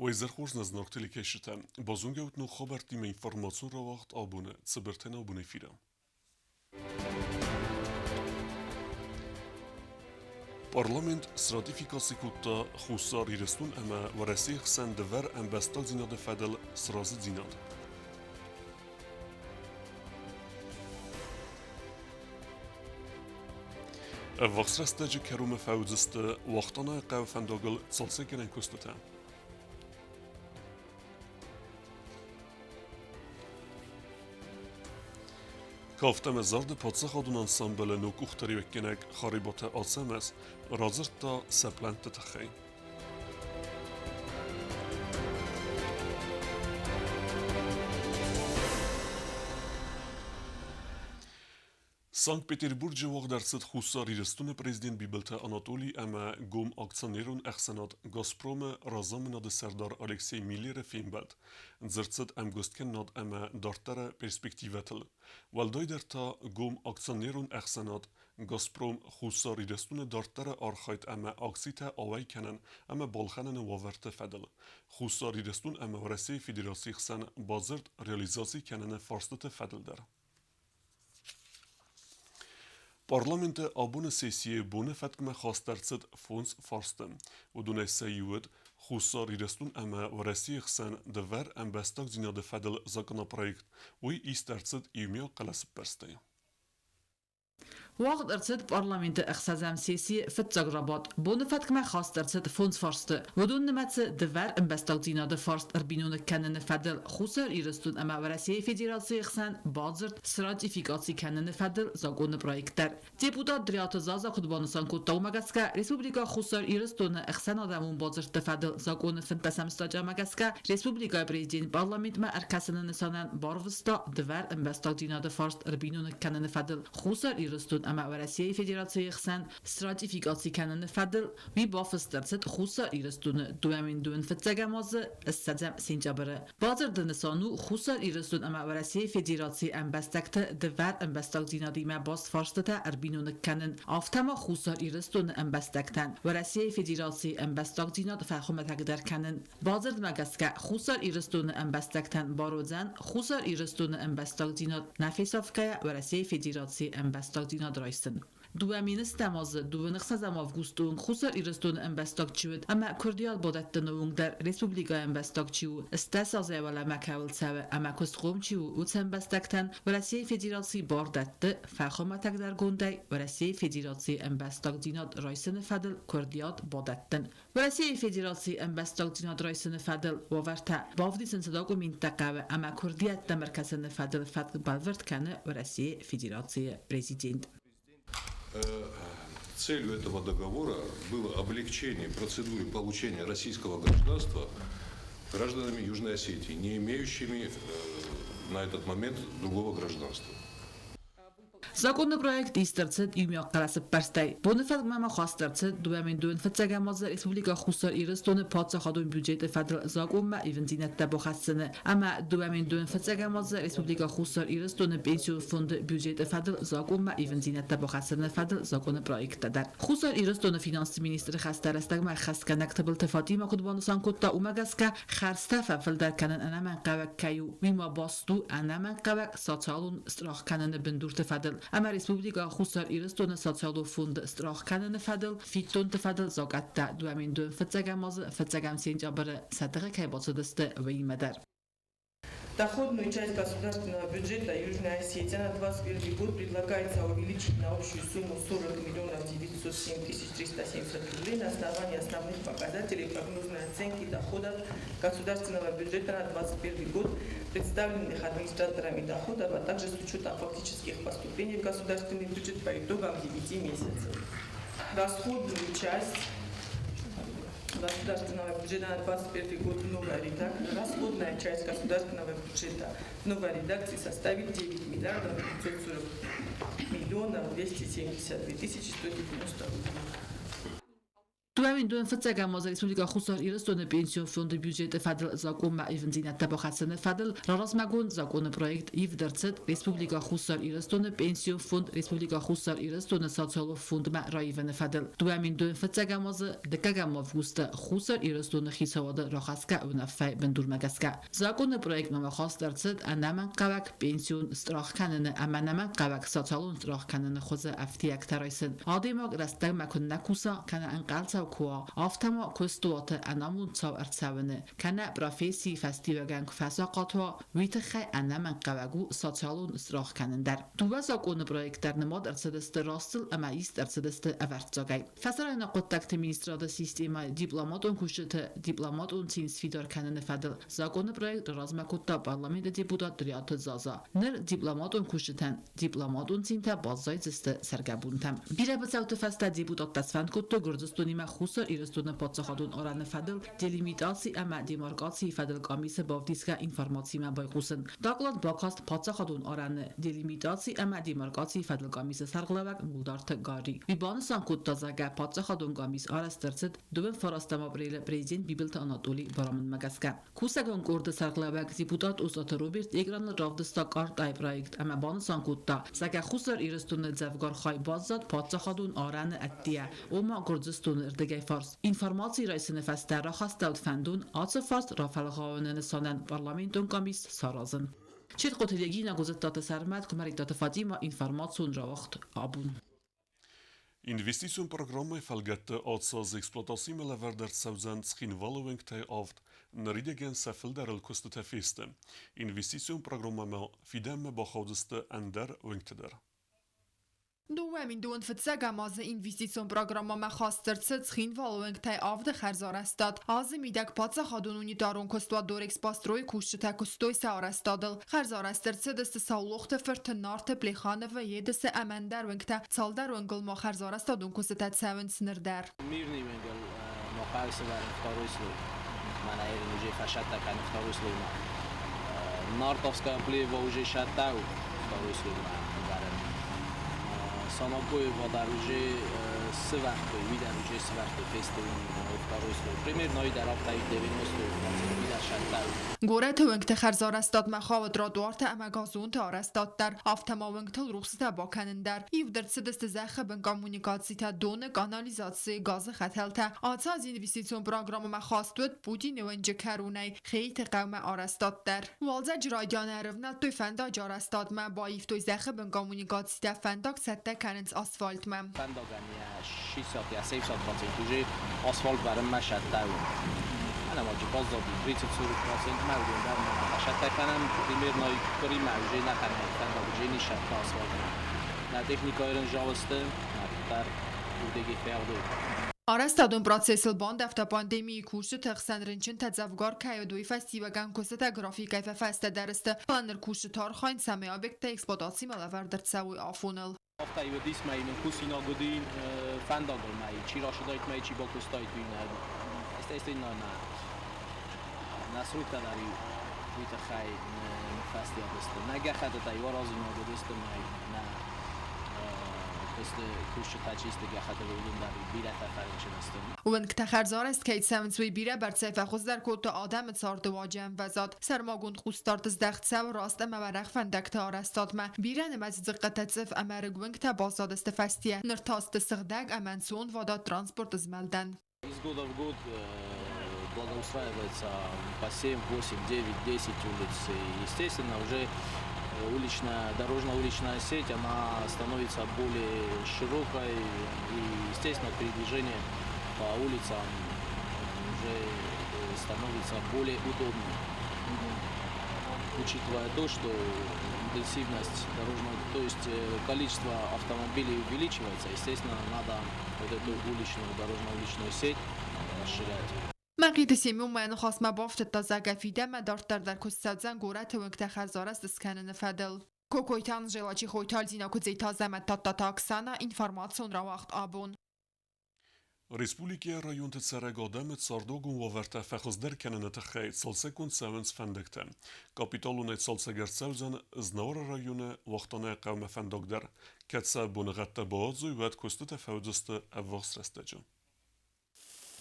Уӕ изӕр хорз нӕ зынаргъ телекӕсджытӕ! Базонгӕ ут ног хабӕрттимӕ информацион рауагъд абоны цыбыртӕн абон эфиры. Парламент сратификаци кодта Хуссар Ирыстон ӕмӕ Уӕрӕсейы хсӕн дывӕр ӕмбӕстагдзинады фӕдыл сразыдзинад. Ӕввахс рӕстӕджы кӕронмӕ фӕуыдзысты Уахтъанайы хъӕуы фӕндагыл цалцӕггӕнӕн куыстытӕ. Кафт ӕмӕ зарды паддзахадон ансамблы ног къухдариуӕггӕнӕг Харебаты Ацӕмӕз радзырдта сӕ плӕнтты тыххӕй. Санкт-Петербурджы уагъд ӕрцыд Хуссар Ирыстоны президент Бибылты Анатолий ӕмӕ гом акционерон ӕхсӕнад «Газпром»-ы разамынады сӕрдар Алексей Миллеры фембӕлд. Дзырд цыд ӕмгуысткӕнынад ӕмӕ дарддӕры перспективӕтыл. Уӕлдайдӕр та гом акционерон ӕхсӕнад «Газпром» Хуссар Ирыстоны дарддӕры архайд ӕмӕ акцитӕ ауӕй кӕнын ӕмӕ балхӕныны уавӕрты фӕдыл. Хуссар Ирыстон ӕмӕ Уӕрӕсейы Федерацийы хсӕн бадзырд реализаци кӕныны фарстыты фӕдыл дӕр. Парламенты абоны сессийы боны фӕткмӕ хаст ӕрцыд фондз фарсты. Уыдонӕй сӕ иу уыд Хуссар Ирыстон ӕмӕ Уӕрӕсейы хсӕн дывӕр ӕмбӕстагдзинады фӕдыл законопроект. Уый ист ӕрцыд иумиаг хъӕлӕсыппӕрстӕй. Уагъд ӕрцыд парламенты ӕхсӕзӕм сессийы фыццаг рабадт. Боны фӕткмӕ хаст ӕрцыд фондз фарсты. Уыдон нымӕцы дывӕр ӕмбӕстагдзинады фарст ӕрбиноныг кӕныны фӕдыл Хуссар Ирыстон ӕмӕ Уӕрӕсейы Федерацийы хсӕн бадзырд сратификаци кӕныны фӕдыл законы проект дӕр. Депутат Дриаты Заза куыд банысан кодта, уымӕ гӕсгӕ Республикӕ Хуссар Ирыстоны ӕхсӕнадӕмон бадзырдты фӕдыл законы фынддӕсӕм статьямӕ гӕсгӕ республикӕйы президент парламентмӕ ӕркӕсыны нысанӕн барвыста дывӕр ӕмбӕстагдзинады фарст ӕрбиноныг кӕныны фӕдыл Хуссар Ирыстон ӕмӕ Уӕрӕсейы Федерацийы хсӕн сратификаци кӕныны фӕдыл уый бафыст ӕрцыд Хуссар Ирыстоны дыууӕ фыццӕгӕм азы ссӕдзӕм сентябры. Бадзырды нысан у Хуссар Ирыстон ӕмӕ Уӕрӕсейы Федерацийы ӕмбӕстӕгты дывӕр ӕмбӕстагдзинадимӕ баст фарстытӕ ӕрбиноныг кӕнын, афтӕ ма Хуссар Ирыстоны ӕмбӕстӕгтӕн Уӕрӕсейы Федерацийы ӕмбӕстагдзинад фӕхуымӕтӕгдӕр кӕнын. Бадзырдмӕ гӕсгӕ Хуссар Ирыстоны ӕмбӕстӕгтӕн бар уыдзӕн Хуссар Ирыстоны ӕмбӕстагдзинад нӕ фесафгӕйӕ Уӕрӕсейы Федерацийы ӕмбӕстагдзинад райсын. Дыууӕ мины стӕм азы дыууын ӕхсӕзӕм августы онг Хуссар Ирыстоны ӕмбӕстаг чи уыд ӕмӕ куырдиат бадӕттыны онг дӕр республикӕйы ӕмбӕстаг чи у, стӕс азӕй уӕлӕмӕ кӕуыл цӕуы ӕмӕ куыстхъом чи у, уыцы ӕмбӕстӕгтӕн Уӕрӕсейы Федерацийы бар дӕтты фӕхуымӕтӕгдӕргондӕй Уӕрӕсейы Федерацийы ӕмбӕстагдзинад райсыны фӕдыл куырдиат бадӕттын. Уӕрӕсейы Федерацийы ӕмбӕстагдзинад райсыны фӕдыл уавӕртӕ бавдисын цы документтӕ хъӕуы ӕмӕ куырдиӕттӕм ӕркӕсыны фӕдыл фӕтк бӕлвырд кӕны Уӕрӕсейы Федерацийы президент. Целью этого договора было облегчение процедуры получения российского гражданства гражданами Южной Осетии, не имеющими на этот момент другого гражданства. Законопроект ист ӕрцыд иумиаг хъӕлӕсӕппӕрстӕй. Боны фӕткмӕ ма хаст ӕрцыд 2002 фыццӕгӕм азы Республикӕ Хуссар Ирыстоны паддзахадон бюджеты фӕдыл закъонмӕ ивындзинӕдтӕ бахӕссыны ӕмӕ 2002 фыццӕгӕм азы Республикӕ Хуссар Ирыстоны Пенсион фонды бюджеты фӕдыл закъонмӕ ивындзинӕдтӕ бахӕссыны фӕдыл законы проекттӕ дӕр. Хуссар Ирыстоны финансты министры хӕстӕ рӕстӕгмӕ ӕххӕстгӕнӕг Тыбылты Фатимӕ куыд банысан кодта, уымӕ гӕсгӕ хӕрдзтӕ фӕфылдӕр кӕнын ӕнӕмӕнгхъӕуӕг кӕй у, уый ма баст у ӕнӕмӕнгхъӕуӕг социалон страх кӕныны бындурты фӕдыл ӕмӕ Республикӕ Хуссар Ирыстоны социалон фонды страх кӕныны фӕдыл фиддонты фӕдыл закъӕттӕ 2002 фыццӕгӕм азы фыццӕгӕм сентябры сӕ тыхы кӕй бацыдысты, уыимӕ дӕр. Доходную часть государственного бюджета Южной Осетии на 2021 год предлагается увеличить на общую сумму 40 миллионов 907 тысяч 370 рублей на основании основных показателей прогнозной оценки доходов государственного бюджета на 2021 год, представленных администраторами доходов, а также с учетом фактических поступлений в государственный бюджет по итогам 9 месяцев. Расходную часть государственного бюджета на 2021 год в новой редакции, расходная часть государственного бюджета в новой редакции составит 9 миллиардов 540 миллионов 272 тысячи 190 рублей. 2025 азы Республикӕ Хуссар Ирыстоны Пенсион фонды бюджеты фӕдыл закъонмӕ ивындзинӕдтӕ бахӕссыны фӕдыл раразмӕгонд закъоны проект ивд ӕрцыд Республикӕ Хуссар Ирыстоны Пенсион фонд Республикӕ Хуссар Ирыстоны Социалон фондмӕ раивыны фӕдыл. 2025 азы дыккӕгӕм августы Хуссар Ирыстоны хицауады рахӕсгӕ уынаффӕйы бындурмӕ гӕсгӕ закъоны проектмӕ хаст ӕрцыд ӕнӕмӕнгхъӕуӕг пенсион страх кӕныны ӕмӕ ӕнӕмӕнгхъӕуӕг социалон страх кӕныны хуызы ӕфтиӕгтӕ райсын. Адӕймаг рӕстӕгмӕ куыннӕ куса, кӕнӕ ӕнхъӕлцау куы уа, афтӕ ма куыстуаты ӕнамонд цау ӕрцӕуыны, кӕнӕ профессийы фӕстиуӕгӕн куы фӕсахъат уа, уый тыххӕй ӕнӕмӕнгхъӕуӕг у социалон страх кӕнын дӕр. Дыууӕ закъоны проект дӕр нымад ӕрцыдысты растыл ӕмӕ ист ӕрцыдысты ӕвӕрццагӕй. Фӕсарӕйнаг хъуыддӕгты министрады системӕйы дипломатон кусджыты дипломатон цин сфидар кӕныны фӕдыл закъоны проект размӕ кодта парламенты депутат Дриаты Заза. Ныр дипломатон кусджытӕн дипломатон цинтӕ баззайдзысты цӕргӕбонтӕм. Бирӕ быцӕуты фӕстӕ депутаттӕ сфӕнд кодтой Гуырдзыстонимӕ Хуссар Ирыстоны паддзахадон арӕны фӕдыл делимитаци ӕмӕ демаркацийы фӕдыл къамисы бавдисгӕ информацимӕ байхъусын. Доклад бакаст паддзахадон арӕны делимитаци ӕмӕ демаркацийы фӕдыл къамисы сӕргълӕууӕг Мулдарты Гарри. Уый банысан кодта, зӕгъгӕ, паддзахадон къамис арӕзт ӕрцыд 29 апрелы президент Бибылты Анатолий барамындмӕ гӕсгӕ. Кусӕгон къорды сӕргълӕууӕг депутат Осаты Роберт экраныл равдыста къартӕйы проект ӕмӕ банысан кодта, зӕгъгӕ, Хуссар Ирыстоны дзӕвгар хай баззад паддзахадон арӕны ӕддейӕ, ома Гуырдзыстоны рдыгӕй фарс. Информаци райсыны фӕстӕ рахастӕуыд фӕндон ацы фарст рафӕлгъауыны нысанӕн парламентон къамис саразын. Четхъоты Регина, Гуызыттаты Сӕрмӕт, Куымӕридтаты Фатима, информацион рауагъд абон. Инвестицион программӕйы фӕлгӕтты ацы аз эксплуатацимӕ лӕвӕрд ӕрцӕудзӕн Цхинвалы уӕнгтӕй авд, ныридӕгӕн сӕ фылдӕрыл куыстытӕ фесты. Инвестицион программӕмӕ фидӕнмӕ бахаудзысты ӕндӕр уӕнгтӕ дӕр. 2000 фыццӕгӕм азы инвестицион программӕмӕ хаст ӕрцыд Цхинвалы уӕнгтӕй авды хӕрзарӕзтад. Азы мидӕг паддзахадон унитарон куыстуат Дорэкспострой кусджытӕ куыстой сӕ арӕзтадыл. Хӕрзарӕзт ӕрцыдысты Саулохты фырты, Нарты, Плехановы, Едысы ӕмӕ ӕндӕр уынгтӕ. Цалдӕр уынгыл ма хӕрзарӕзтадон куыстытӕ цӕуынц ныр дӕр. Мирный уынгыл ма хъӕуы сӕвӕрын второй слой. Мӕнӕ ерын уже фӕсӕттӕ кӕны второй слоймӕ. Нартовская плева уже сӕттӕ у второй слоймӕ ӕвӕрын. Самокоева дӕр уже сывӕрдтой, уый дӕр уже сывӕрдтой фесты второй слой. Примерно уый дӕр афтӕ 90% уый дӕр сӕттӕ у. Горӕты уынгты хӕрзарӕзтадмӕ хауы тротуартӕ ӕмӕ газонты арӕзтад дӕр, афтӕ ма уынгтыл рухсытӕ бакӕнын дӕр. Ивд ӕрцыдысты зӕххы бын коммуникацитӕ, доны, канализацийы, газы хӕтӕлтӕ. Ацы аз инвестицион программӕмӕ хаст уыд Путины уынджы кӕронӕй Хейты хъӕумӕ арӕзтад дӕр. Уалдзӕджы райдианы ӕрывнӕлдтой фӕндаджы арӕзтадмӕ, баивтой зӕххы бын коммуникацитӕ, фӕндаг цӕттӕ кӕнынц асфальтмӕ. Фӕндагӕн йӕ 60 йӕ 70% уже асфальт вӕрынмӕ сӕттӕ у. Ӕнӕуаджы баззади 30-40% мӕ уыдон дӕр ма фӕсӕттӕ кӕнӕм. Примерно къуыримӕ уже нӕхъӕнӕй фӕндаг уже не сӕтты асфальтмӕ. Нӕ техникӕйы рын жалысты, нӕ дӕр уыдеги фӕгъдой. Арӕзтадон процессыл бандӕвта пандемийы кусджыты хсӕн рынчынтӕ дзӕвгар кӕй уыд, уый фӕстиуӕгӕн куыстытӕ графикӕй фӕфӕстӕдӕр сты, фӕлӕ ныр кусджыты архайынц, цӕмӕй объекттӕ эксплуатацимӕ лӕвӕрд ӕрцӕуой афоныл. Афтӕ уыдис мӕ мын кусинаг уыди фӕндагыл мӕ чи рацыдаид мӕ чи бакуыстаид, уый нӕ. Естественно, нӕ сроктӕ дӕр уый тыххӕй ныффӕстиат сты. Нӕ гӕххӕттытӕ иу аразинаг уыдысты мӕ нӕ куысты кусджытӕ чи сты гӕххӕттыл, уыдон дӕр бирӕтӕ фӕрынчын сты. Уынгтӕ хӕрзарӕзт кӕй цӕуынц, уый бирӕ бӕрцӕй фӕхуыздӕр кодта адӕмы царды уаджы ӕмвӕзад. Сӕрмагонд хъусдард здӕхт цӕуы раст ӕмӕ уӕрӕх фӕндӕгты арӕзтадмӕ. Бирӕнымӕц дзыхъхъытӕ цъыф ӕмӕ рыг уынгтӕ баззадысты фӕстийӕ. Ныр та сты сыгъдӕг ӕмӕ ӕнцонвадат транспорты змӕлдӕн. Из года в год благоустраивается по 7, 8, 9, 10 улиц. И, естественно, уже уличная, дорожно-уличная сеть, она становится более широкой и, естественно, передвижение по улицам уже становится более удобным. Учитывая то, что интенсивность дорожного, то есть количество автомобилей увеличивается, естественно, надо вот эту уличную, дорожно-уличную сеть расширять. Мӕхъиты Семен мӕ ныхасмӕ бафтыдта, зӕгъгӕ, фидӕнмӕ дарддӕр дӕр куыст цӕудзӕн горӕты уынгтӕ хӕрзарӕзт скӕныны фӕдыл. Кокойты Анжела, Чехойты Альзина, Куыдзеты Азӕмӕт, Тадтаты Оксана, информацион рауагъд абон. Республикӕйы районты цӕрӕг адӕмы цардуагон уавӕртӕ фӕхуыздӕр кӕныны тыххӕй цалцӕггонд цӕуынц фӕндӕгтӕ. Капиталонӕй цалцӕг ӕрцӕудзӕн Знауыры районы Уахтанайы хъӕумӕ фӕндаг дӕр. Кӕд сӕ боныгъӕдтӕ бауадзой, уӕд куыстытӕ фӕуыдзысты ӕввахс рӕстӕджы.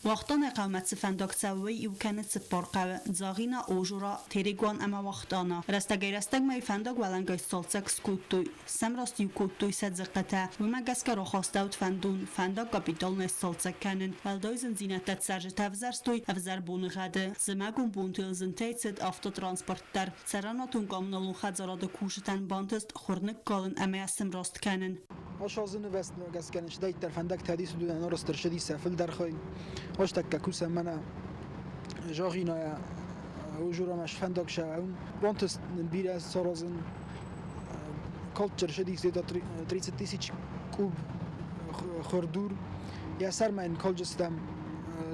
Вахтанайы хъӕумӕ цы фӕндаг цӕуы, уый иу кӕны цыппар хъӕуы: Дзагъина, Ожура, Терегуан ӕмӕ Вахтана. Рӕстӕгӕй-рӕстӕгмӕ-иу фӕндаг уӕлӕнгай сцалцӕг скодтой, сӕмраст-иу кодтой сӕ дзыхъхъытӕ. Уымӕ гӕсгӕ рахастӕуыд фӕндон, фӕндаг капиталонӕй сцалцӕг кӕнын. Уӕлдай зындзинӕдтӕ цӕрджытӕ ӕвзӕрстой ӕвзӕр боныгъӕды. Зымӕгон бонты йыл зынтӕй цыд автотранспорт дӕр. Цӕрӕнуатон-коммуналон хӕдзарады кусджытӕн бантыст хуыр ныккалын ӕмӕ йӕ сӕмраст кӕнын. Ошозыны вӕстмӕ гӕсгӕ нысдӕйддӕр фӕндӕгтӕ дисудунӕн орыстыр шыди сӕ фылдӕр хай. Оштӕккӕ кусӕн мӕнӕ Жогъинайӕ ужурамӕ фӕндаг сӕ бантыст бирӕ саразын. Калдчыр шыди где-то 30 тысяч куб хуырдур. Йӕ сӕрмӕ йын калджыстӕм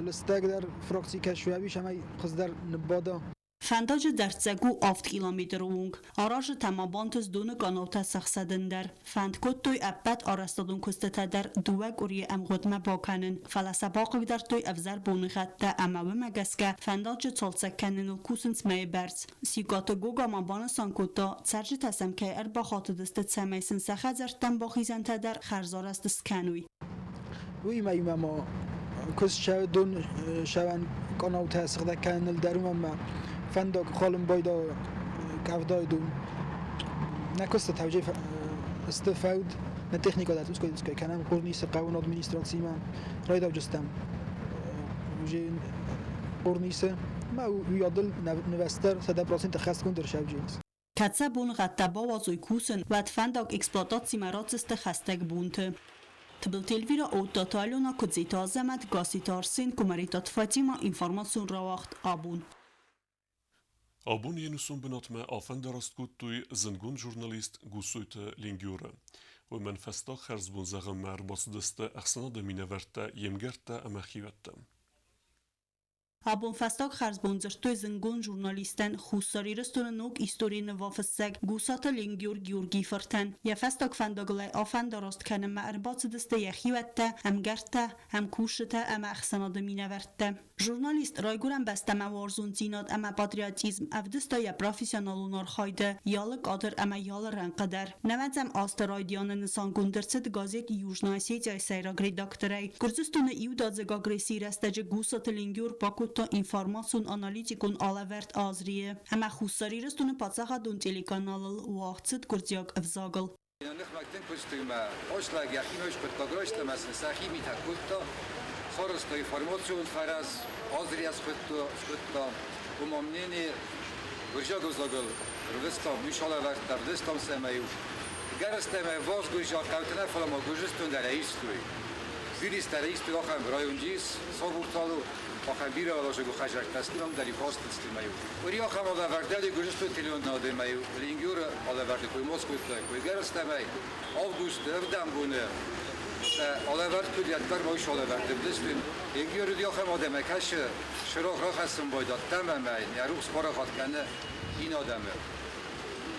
лыстӕгдӕр фракци кӕсуӕвис ӕмӕ хуыздӕр ныббада. Фӕндаджы дӕрддзӕг у 7 километры онг. Аразы та ма бантыст доны къанаутӕ цӕхсадын дӕр. Фӕнд кодтой ӕппӕт арӕзтадон куыстытӕ дӕр 2 къуырийы ӕмгъуыдмӕ бакӕнын, фӕлӕ сӕ бахъыгдардтой ӕвзӕр боныгъӕдтӕ ӕмӕ уымӕ гӕсгӕ фӕндаджы цалцӕг кӕныныл кусынц мӕйы бӕрц. Сикъаты Гога ма банысан кодта, цӕрджытӕ сӕм кӕй ӕрбахатыдысты, цӕмӕй сын сӕ хӕдзӕрттӕм бахизӕнтӕ дӕр хӕрзарӕзт скӕной. Уыимӕ иумӕ ма куыст дон сӕвӕн къанаутӕ сыгъдӕг кӕныныл дӕр, уымӕн ма фӕндаг халын байда къӕвдайы дон. Нӕ куысты тӕвджы сты фӕуд, нӕ техникӕ дӕр ускай кӕнӕм Хъорнисы хъӕуон администрациимӕ райдауджыстӕм уже Хъорнисы ма уый адыл нывӕстдӕр 100% хӕстгонд ӕрсӕвджынц. Кӕд сӕ боныгъӕдтӕ бауадзой кусын, уӕд фӕндаг эксплуатацимӕ ратдзысты хӕстӕг бонты. Тыбылты Эльвира, Оттаты Алена, Куыдзиты Азӕмӕт, Гасситы Арсен, Куымӕридтаты Фатимӕ, информацион рауагъд «Абон». Абон йе нусон бынатмӕ афӕндараст кодтой зындгонд журналист Гуссойты Ленгиоры. Уымӕн фӕстаг хӕрзбон зӕгъынмӕ ӕрбацыдысты ӕхсӕнады минӕвӕрттӕ, йе мгӕрттӕ ӕмӕ хиуӕттӕ. Абон фӕстаг хӕрзбон дзырдтой зындгонд журналистӕн, Хуссар Ирыстоны ног историйы нывафыссӕг Гусаты Ленгиор Георгийы фыртӕн. Йӕ фӕстаг фӕндагыл ӕй афӕндараст кӕнынмӕ ӕрбацыдысты йӕ хиуӕттӕ, ӕмгӕрттӕ, ӕмкусджытӕ ӕмӕ ӕхсӕнады минӕвӕрттӕ. Журналист райгуырӕн бӕстӕмӕ уарзондзинад ӕмӕ патриотизм ӕвдыста йӕ профессионалон архайды алы кадр ӕмӕ алы рӕнхъы дӕр. Нӕуӕдзӕм азты райдианы нысангонд ӕрцыд газет «Южная Осетия»-йы сӕйраг редакторӕй. Гуырдзыстоны иудадзыг агрессийы рӕстӕджы Гусаты Ленгиор бакодта информацион-аналитикон алӕвӕрд «Азри»-йы ӕмӕ Хуссар Ирыстоны паддзахадон телеканалыл уагъд цыд гуырдзиаг ӕвзагыл. Ныхмӕ Ослаг йӕхимӕ скодта грозтӕ ӕмӕ сын сӕхи митӕ кодта. Сарӕзта информацион фӕрӕз, Азрия скодта. Уымӕ мнение гуырдзиаг ӕвзагыл рвыстам, уый алӕвӕрдта, ӕвдыстам сӕм-иу. Гӕрӕстӕ ӕмӕ ӕввахс гуырдзиаг хъӕутӕ нӕ, фӕлӕ ма Гуырдзыстон дӕр ӕристой. Тбилис дӕр ӕристой ахӕм районджы ис, Сабурталу, ахӕм бирӕуӕлазыгон хӕдзӕрттӕ сты, ам дӕр-иу хастысты ӕмӕ-иу. Уыри ахӕм алӕвӕрд Гуырдзыстоны телеуынынады ӕмӕ-иу Лингюры алӕвӕрды кой ма скодтаиккой. Гӕрӕстӕмӕй августы ӕвдӕм боны сӕ алӕвӕрд куыд ӕддӕр ма уый алӕвӕрд ӕвдыстой. Лингюр уыди ахӕм адӕмӕй кӕсы, сырох рахӕссын байдадтам ӕмӕ йын йӕ рухс парахат кӕны ин адӕмы.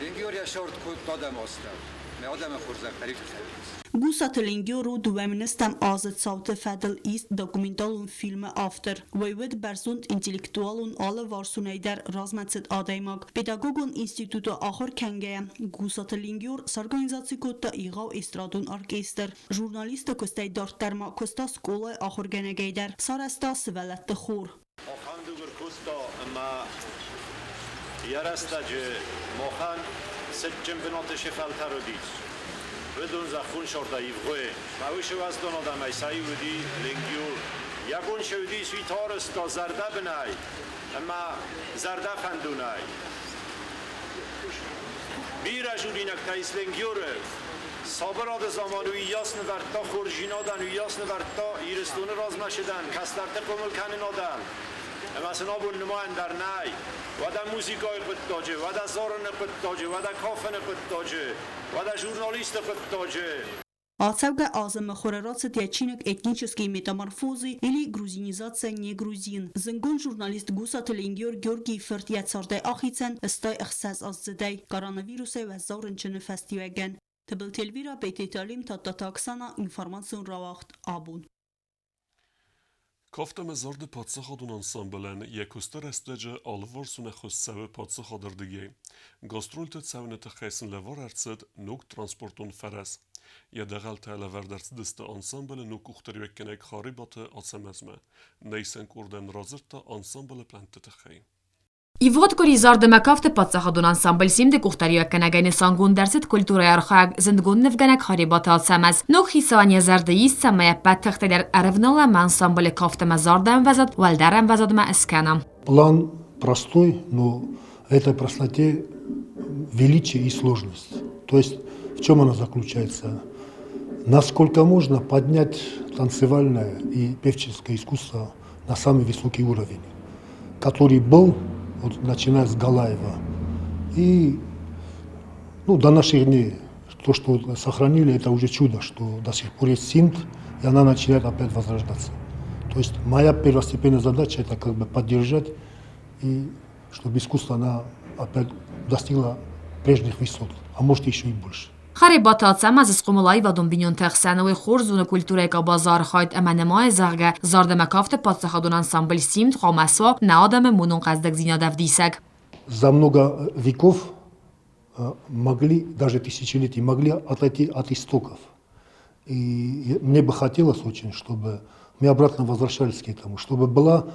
Лингюр йӕ сӕрд кодта адӕмы астӕу. Мӕ адӕмы хорзӕх тарифты хӕрынц. Гусаты Ленгиор у 22 азы цауты фӕдыл ист документалон фильмы автор. Уый уыд бӕрзонд интеллектуалон алыварсонӕй дӕр размӕцыд адӕймаг. Педагогон институты ахуыр кӕнгӕйӕ, Гусаты Ленгиор сорганизаци кодта егъау эстрадон оркестр. Журналисты куыстӕй дарддӕр ма куыста скъолайы ахуыргӕнӕгӕй дӕр, сарӕзта сывӕллӕтты хор. Махӕн дыгур куыста ӕмӕ йӕ рӕстӕджы махӕн цытджын бынаты се фӕлтӕр уыдис. Уыдон зӕххон сӕрдӕй ивгъуы. Мӕ уӕздон адӕмӕй сӕ иу уыди Ленгиур. Йӕ бон цы уыдис, уый тарыста зӕрдӕбынӕй ӕмӕ зӕрдӕфӕндонӕй. Бирӕ журинӕгтӕ ис Ленгиуры. Сабырады заман уыйас нывӕрдта хорздзинадӕн, уыйас нывӕрдта Ирыстоны размӕцыдӕн, кӕстӕрты хъомыл кӕнынадӕн. Ӕмӕ сын абон нымайӕн дӕр нӕй. Уӕдӕ музыкӕйы хъуыддаджы, уӕдӕ зарыны хъуыддаджы, уӕдӕ кафыны хъуыддаджы, уӕдӕ журналисты хъуыддаджы. Ацӕугӕ азы мыхуыры рацыд йӕ чиныг «Этнические метаморфозы или грузинизация не грузин». Зындгонд журналист Гусаты Ленгиор Георгийы фырт йӕ цардӕй ахицӕн 66 аздзыдӕй коронавирусӕй уӕззау рынчыны фӕстиуӕгӕн. Тыбылты Эльвира, Бететы Алим, Тадтаты Оксана, информацион рауагъд «Абон». Кафт ӕмӕ зарды паддзахадон ансамблӕн йӕ куысты рӕстӕджы алыварсон ӕххуыс цӕуы паддзахады рдыгӕй. Гастрольты цӕуыны тыххӕй сын лӕвар ӕрцыд ног транспортон фӕрӕз. Йӕ дӕгъӕлтӕ лӕвӕрд ӕрцыдысты ансамблы ног къухдариуӕггӕнӕг Харебаты Ацӕмӕзмӕ. Нӕ къордӕн радзырдта ансамблы плӕнтты тыххӕй. Ивгъуыд къуыри зард ӕмӕ кафты паддзахадон ансамбль «Симд-ы» къухдариуӕггӕнӕгӕй нысангонд ӕрцыд культурӕйы архайӕг, зындгонд нывгӕнӕг Харебаты Ацӕмӕз. Ног хицауӕн йӕ зӕрды ис, цӕмӕй ӕппӕт тыхтӕй дӕр ӕрӕвнала ӕмӕ ансамблы кафт ӕмӕ зарды ӕмвӕзад уӕлдӕр ӕмвӕзадмӕ скӕна. План простой, но в этой простоте величие и сложность. То есть в чем она заключается? Насколько можно поднять танцевальное и певческое искусство на самый высокий уровень, который был, вот, начиная с Галаева. И, ну, до наших дней то, что сохранили, это уже чудо, что до сих пор есть Симд, и она начинает опять возрождаться. То есть моя первостепенная задача – это как бы поддержать, и чтобы искусство она опять достигла прежних высот, а может, еще и больше. Харебаты Ацӕмӕз схъомыл аивадон бинонты ӕхсӕн, уый хорз зоны культурӕйы къабазы архайд ӕмӕ нымайы, зӕгъгӕ, зард ӕмӕ кафты паддзахадон ансамбль «Симд» хъуамӕ суа нӕ адӕмы монон хъӕздыгдзинад ӕвдисӕг. За много веков могли, даже тысячелетий, могли отойти от истоков. И мне бы хотелось очень, чтобы мы обратно возвращались к этому, чтобы была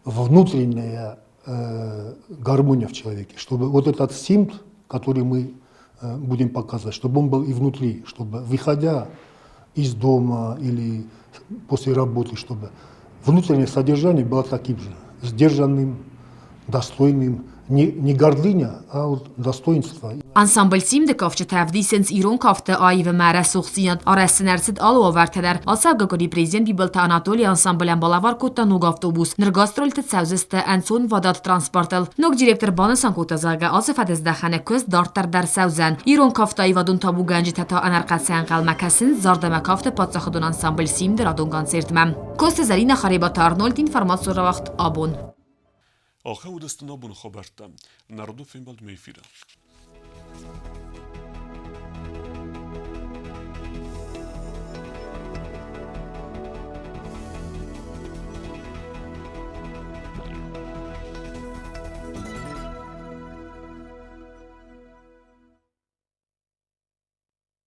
внутренняя гармония в человеке, чтобы вот этот симд, который мы будем показывать, чтобы он был и внутри, чтобы, выходя из дома или после работы, чтобы внутреннее содержание было таким же, сдержанным, достойным, не гордыня, а вот достоинство. Ансамбль «Симд-ы кафджытӕ ӕвдисынц ирон кафты аив ӕмӕ рӕсугъддзинад. Арӕзт сын ӕрцыд алы уавӕртӕ дӕр. Ацӕугӕ къуыри президент Бибылты Анатоли ансамблӕн балӕвар кодта ног автобус. Ныр гастрольты цӕудзысты ӕнцонвадат транспортыл. Ног директор банысан кодта, зӕгъгӕ, ацы фӕдыздӕхӕны куыст дарддӕр дӕр цӕудзӕн. Ирон кафты аивадон табугӕнджытӕ та ӕнӕрхъӕцӕй ӕнхъӕлмӕ кӕсынц зард ӕмӕ кафты паддзахадон ансамбль «Симд-ы» радон концертмӕ. Коцты Зӕринӕ, Харебаты Арнольд, информацион рауагъд «Абон». Ахӕм уыдысты нӕ абоны хабӕрттӕ. Народы фембӕлдмӕ эфиры.